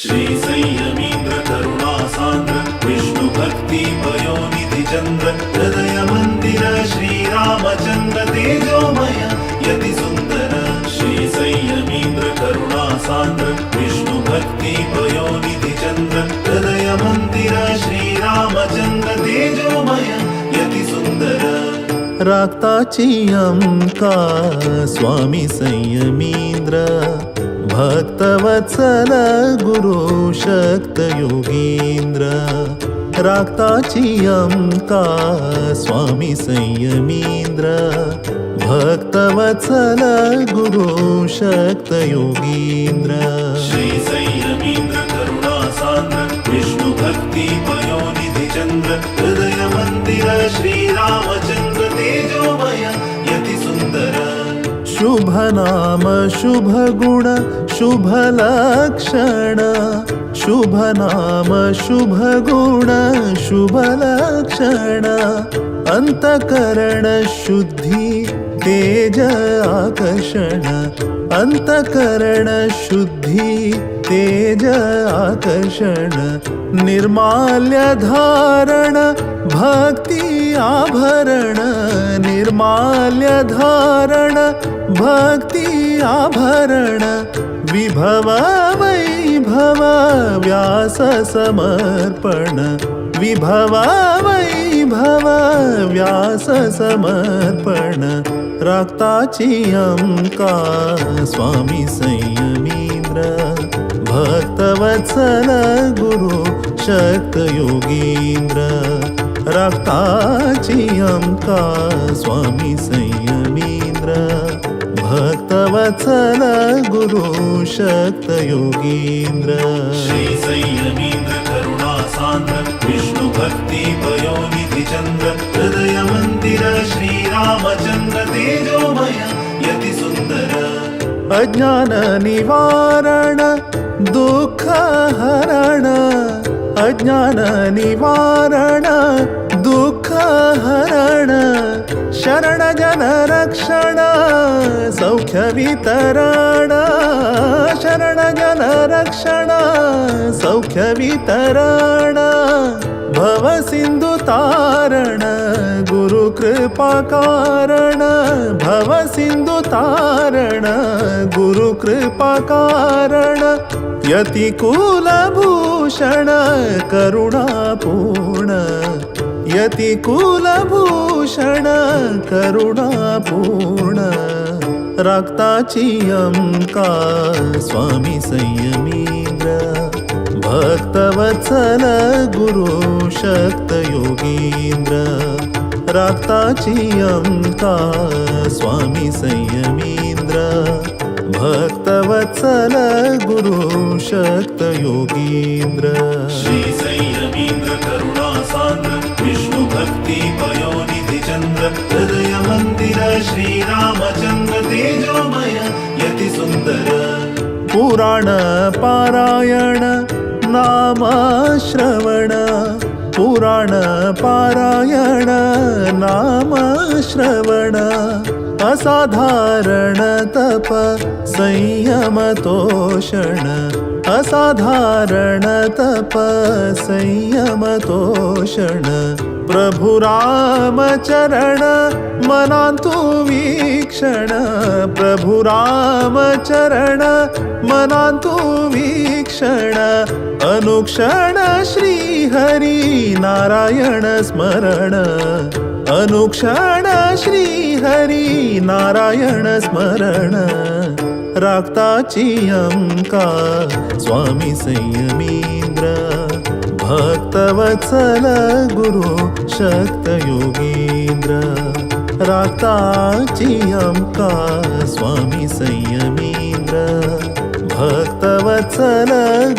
श्री संयमीन्द्र करुणा सान्द्र विष्णु भक्ति पयोनिधि चंद्र हृदय मंदिर श्री रामचंद्र तेजोमय यति सुंदर। श्री संयमीन्द्र करुणा सान्द्र विष्णु भक्ति पयोनिधि चंद्र हृदय मंदिर श्री रामचंद्र तेजोमय यति सुंदर। रागताची अमका स्वामी संयमींद्र भक्तवत्सल गुरु शक्त योगींद्र राखताची अमका स्वामी संयमींद्र भक्तवत्सल गुरु शक्त योगींद्र। श्री संयमींद्र करुणा सान्द्र विष्णु भक्ति पयोनिधि चंद्र हृदय मंदिर श्री रामचंद्र तेजोमय यति सुंदर। शुभ नाम शुभ गुण शुभ लक्षण शुभ नाम शुभ गुण शुभ लक्षण अंतकरण शुद्धि तेज आकर्षण अंतकरण शुद्धि तेज आकर्षण निर्माल्य धारण भक्ति आभरण निर्माल्य धारण भक्ति आभरण विभव वैभव व्यास समर्पण विभव वैभव व्यास समर्पण राखताची अमका स्वामी संयमींद्र भक्तवत्सल गुरु शक्त योगींद्र राखताची अमका स्वामी संयमींद्र भक्तवत्सल गुरु शक्त योगींद्र। श्री संयमींद्र करुणा सान्द्र विष्णु भक्ति पयोनिधि चंद्र हृदय मंदिर श्री रामचंद्र तेजोमय यति सुंदर। अज्ञान निवारण दुःख हरण अज्ञान निवारण दुःख हरण शरण जन रक्षण सौख्य वितरण शरण जन रक्षण सौख्य वितरण भव सिंधु तारण गुरु कृपा कारण भव सिंधु तारण गुरु कृपा कारण यति कुलभूषण करुणापूर्ण यति कुलभूषण करुणापूर्ण राखताची अमका स्वामी संयमींद्र भक्तवत्सल गुरु शक्त योगींद्र राखताची अमका स्वामी संयमींद्र भक्तवत्सल गुरु शक्त योगींद्र। श्री संयमींद्र करुणा सान्द्र विष्णु भक्ति पयोनिधि चंद्र हृदय मंदिर श्री रामचंद्र तेजोमय यति सुंदर। पुराण पारायण नाम श्रवण, पुराण पारायण नाम श्रवण, असाधारण तप संयम तोषण, असाधारण तप संयम तोषण, प्रभु राम चरण मनांतु वीक्षण, प्रभु राम चरण मनांतु वीक्षण, अनुक्षण श्री हरि नारायण स्मरण, अनुक्षण श्री हरि नारायण स्मरण, राखताची अमका स्वामी संयमींद्र, भक्तवत्सल गुरु शक्त योगींद्र, राखताची अमका स्वामी संयमींद्र, भक्तवत्सल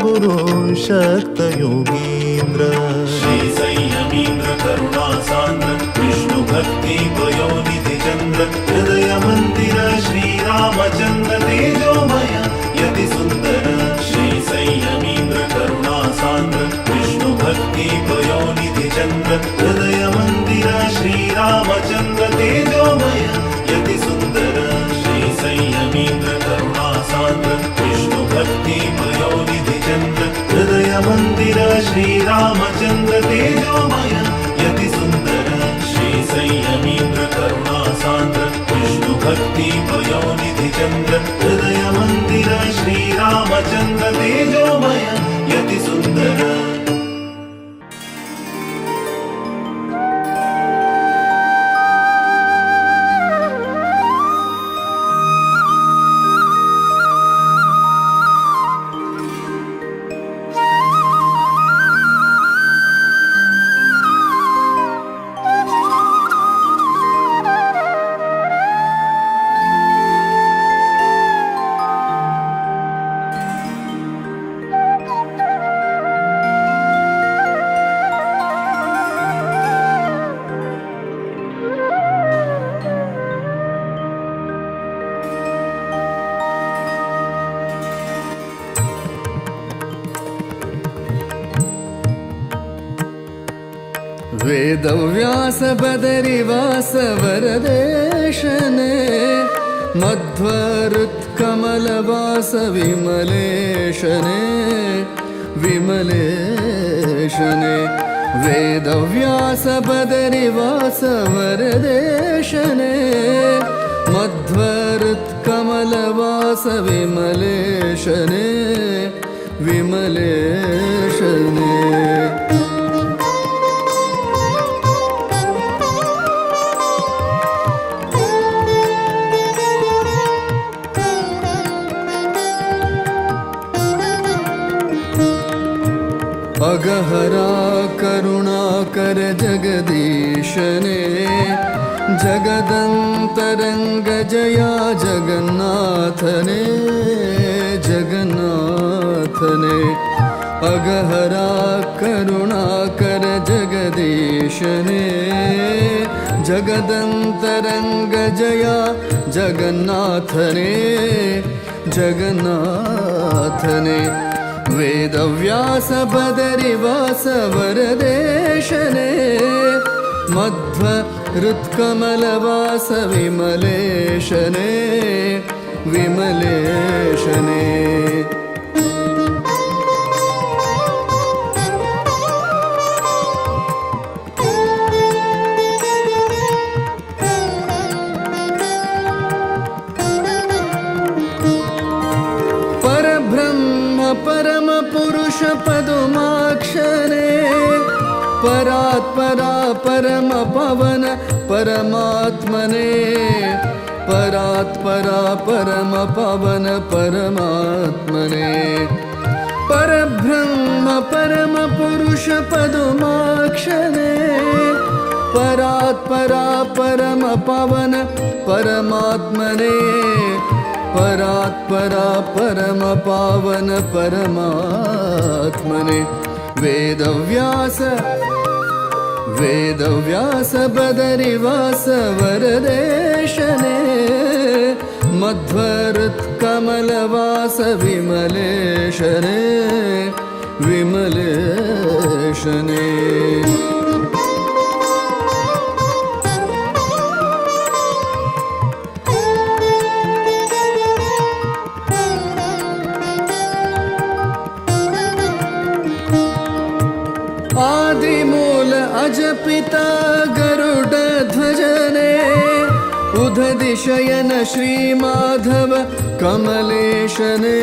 गुरु शक्त योगींद्र। श्री संयमींद्र करुणा सांद्र, विष्णु भक्ति पयोनिधि चंद्र, हृदय मंदिर श्री रामचंद्र तेजोमय यति सुंदर। श्री संयमींद्र करुणा सांद्र, विष्णु भक्ति पयोनिधि चंद्र, हृदय मंदिर श्री रामचंद्र तेजोमय यति सुंदर। श्री संयमींद्र करुणा सांद्र, विष्णु भक्ति पयोनिधि चंद्र, हृदय मंदिर श्री रामचंद्र तेजोमय यति सुंदर। श्री संयमींद्र करुणा सांद्र, विष्णु भक्ति पयोनिधि चंद्र, हृदय मंदिर श्री रामचंद्र तेजोमय यति सुंदर। वेदव्यास बदरिवास वरदेशने मध्वहृत्कमलवास विमलेशने विमलेशने वेदव्यास बदरिवास वरदेशने मध्वहृत्कमलवास विमलेशने विमलेशने। अगहरा करुणाकर जगदीशने जगदंतरंग जया जगन्नाथने जगन्नाथने। अगहरा करुणाकर जगदीशने जगदंतरंग जया जगन्नाथने जगन्नाथने। वेदव्यास बदरिवास वरदेशने मध्वहृत्कमलवास विमलेशने विमलेशने। परम पुरुष पदुमाक्षरे परात्परा परम पवन परमात्मने परात्परा परम पवन परमात्मने। परब्रह्म परम पुरुष पदुमाक्षरे परात्परा परम पवन परमात्मने परात्परा परम पावन परमात्मने। वेदव्यास वेदव्यास बदरिवास वरदेशने मध्वहृत्कमलवास विमलेशने विमलेशने। आदिमूल अजपिता गरुड ध्वजने उदधिशयन श्री माधव कमलेशने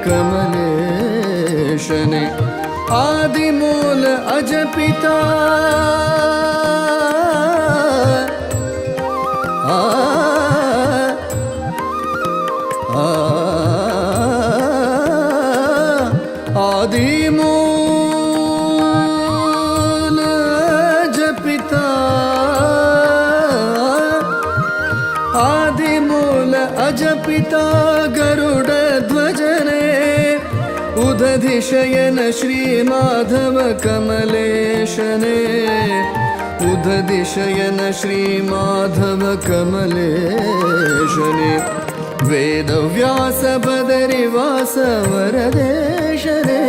कमलेशने। आदिमूल अजपिता आदिमूल अजपिता आदिमूल अजपिता गरुड ध्वजने उदधिशयन श्री माधव कमलेशने उदधिशयन श्री माधव कमलेशने। वेदव्यास बदरिवास वरदेशने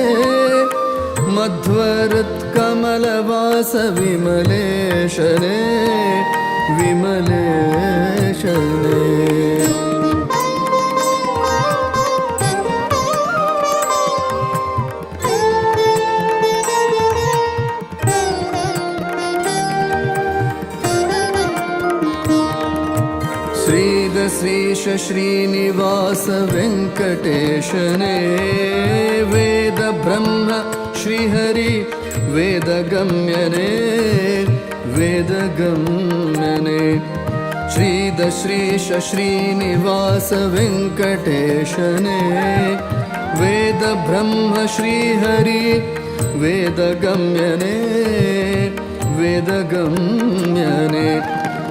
मध्वहृत्कमलवास विमलेशने विमलेशने। श्रीदश्रीश श्रीनिवास वेंकटेशने वेद ब्रह्म श्रीहरि वेदगम्यने वेदगम्यने। श्रीदश्रीश श्रीनिवास वेंकटेशने वेद ब्रह्म श्रीहरि वेदगम्यने वेदगम्यने।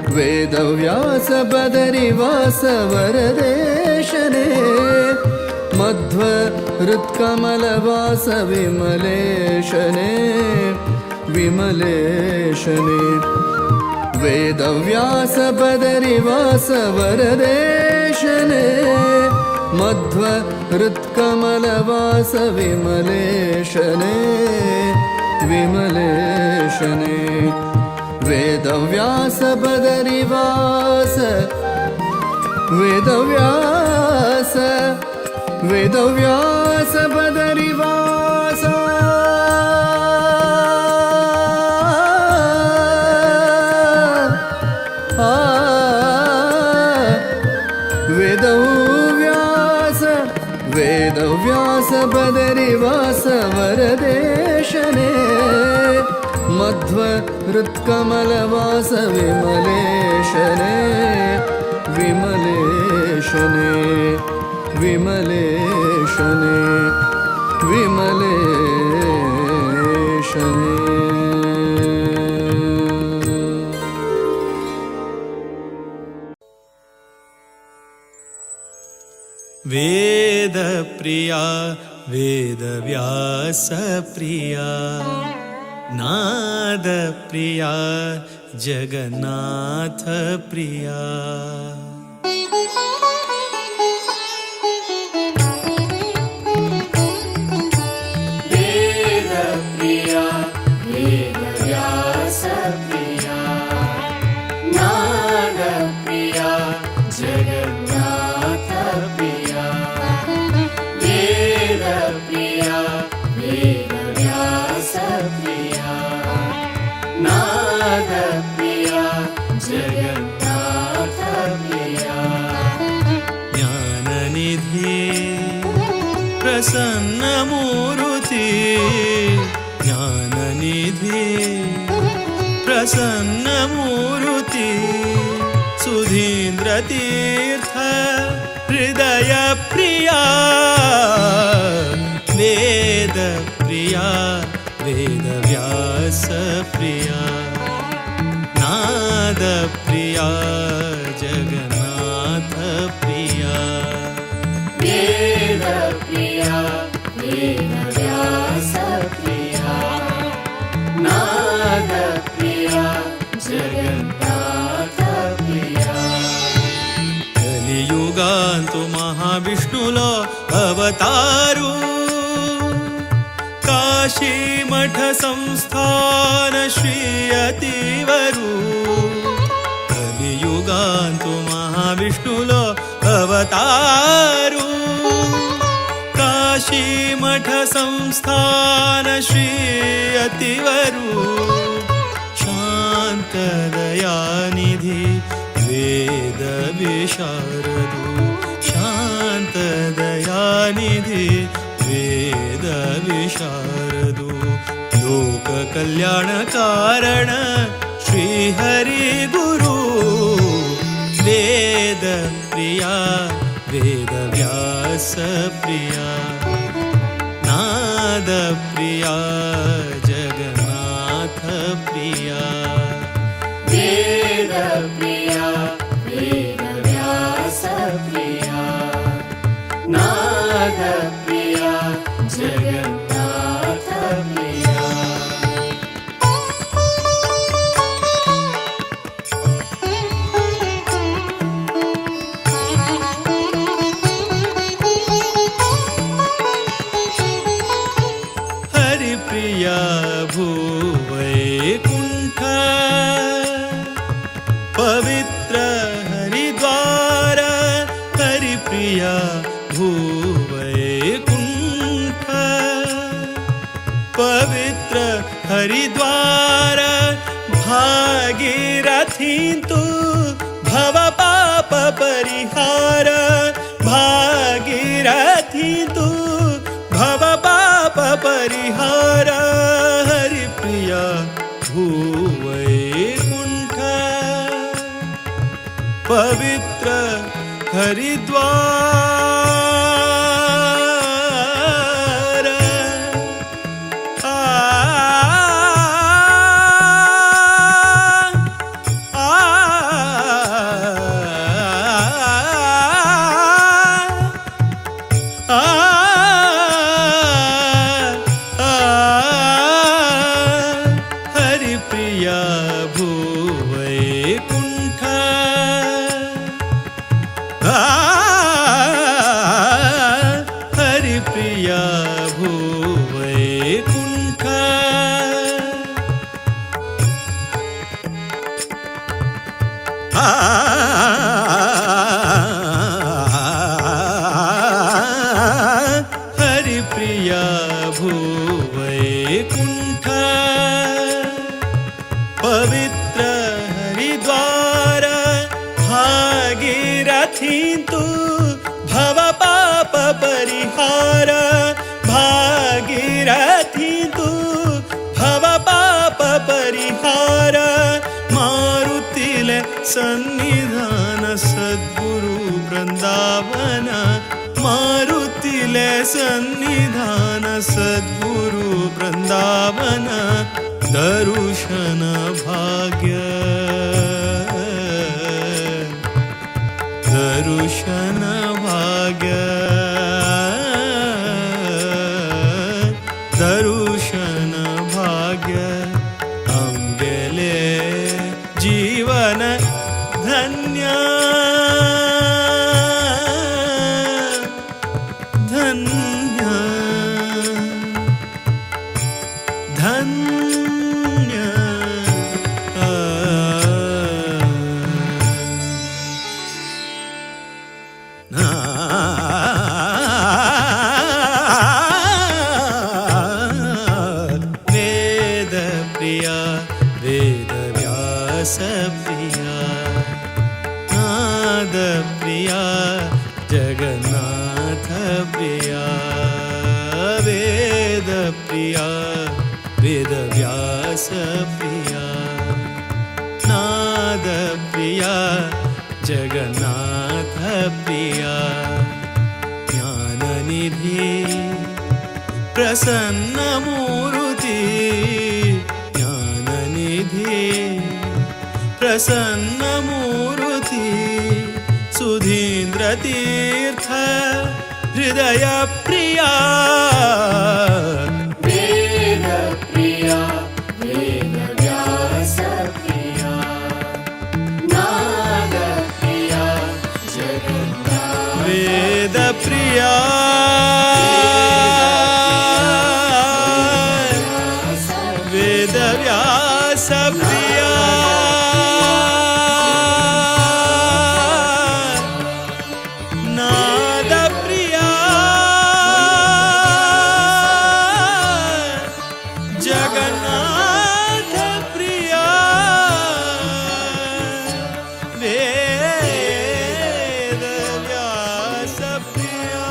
वेदव्यास बदरिवास वरदेशने मध्वहृत्कमलवास विमलेशने विमलेशने। वेदव्यास बदरिवास वरदेशने मध्वहृत्कमलवास विमलेशने विमलेशने वेदव्यास बदरिवास वेदव्यास वेदव्यास बदरिवास वेदव्यास वेदव्यास बदरिवास वरदेशने मध्व हृत्कमलवास विमलेशने विमलेशने विमलेशने विमलेशने। वेद प्रिया वेदव्यास प्रिया नाद प्रिया जगन्नाथ प्रिया। वेद प्रिया वेदव्यास प्रिया नाद प्रिया जगन्नाथ प्रिया। वेद प्रिया वेदव्यास प्रिया नाद प्रिया जगन्नाथ प्रिया। ज्ञाननिधि प्रसन्न मूर्ति ज्ञाननिधि प्रसन्न मूर्ति सुधीन्द्र तीर्थ हृदय प्रिया वेद प्रिया वेदव्यास प्रिया नाद प्रिया जगन्नाथ प्रिया। वेद प्रिया वेदव्यास प्रिया नाद प्रिया जगन्नाथ प्रिया। कलियुगांतु महाविष्णुलो अवतारू काशी मठ संस्थान श्री अतिवरू। कलियुगांतु महाविष्णुलो अवतारू काशी मठ संस्थान श्री अतिवरू। शांत दयानिधि वेद विशारदु शांत दयानिधि वेद विशारदु। लोक कल्याण कारण श्री हरि गुरु वेद प्रिया वेदव्यास प्रिया नाद प्रिया जगन्नाथ प्रिया। वेद प्रिया वेदव्यास प्रिया नाद प्रिया जगन्नाथ प्रिया। हरिप्रिया भूवैकुंठ पवित्र हरिद्वार हरिप्रिया भूवैकुंठ पवित्र हरिद्वार भागीरथी तु भव पाप परिहार भागीरथी तु भव पाप परिहार हरिप्रिया भूवैकुंठ पवित्र हरिद्वार। आ आ आ आ हरिप्रिया भूवैकुंठ हरिप्रिया भूवैकुंठ। हरिप्रिया भूवैकुण्ठ पवित्र हरिद्वार भागीरथी तु भव पाप परिहार भागीरथी तु भव पाप परिहार मारुतिले सन्निधान सद्गुरु वृंदावन मारुतिले सन्निधान सद्गुरु वृंदावन दर्शन भाग्य दर्शन भाग्य दर्शन भाग्य आमगेले जीवन धन्य धन्य धन्य। वेद प्रिया वेद व्यास प्रिया नाद प्रिया जगन्नाथ प्रिया वेद प्रिया वेद व्यास प्रिया नाद प्रिया जगन्नाथ प्रिया ज्ञाननिधि प्रसन्न मूर्ति ज्ञाननिधि प्रसन्न मूर्ति सुधीन्द्र तीर्थ हृदय प्रिया वेद प्रिया वेद व्यास प्रिया नाद प्रिया जगन्नाथ वेद प्रिया वेद व्यास प्रिया नाद प्रिया जगन्नाथ प्रिया वेद व्यास प्रिया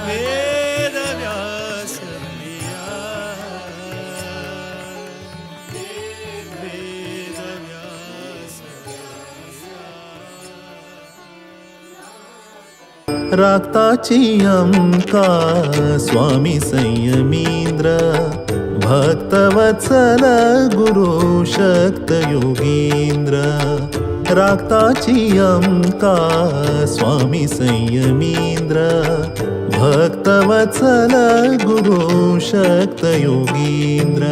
वेद व्यास प्रिया वेद व्यास। रागताची अमका स्वामी संयमींद्र भक्तवत्सल गुरु शक्त योगींद्र रागताची अमका स्वामी संयमींद्र भक्तवत्सल गुरु शक्त योगींद्र।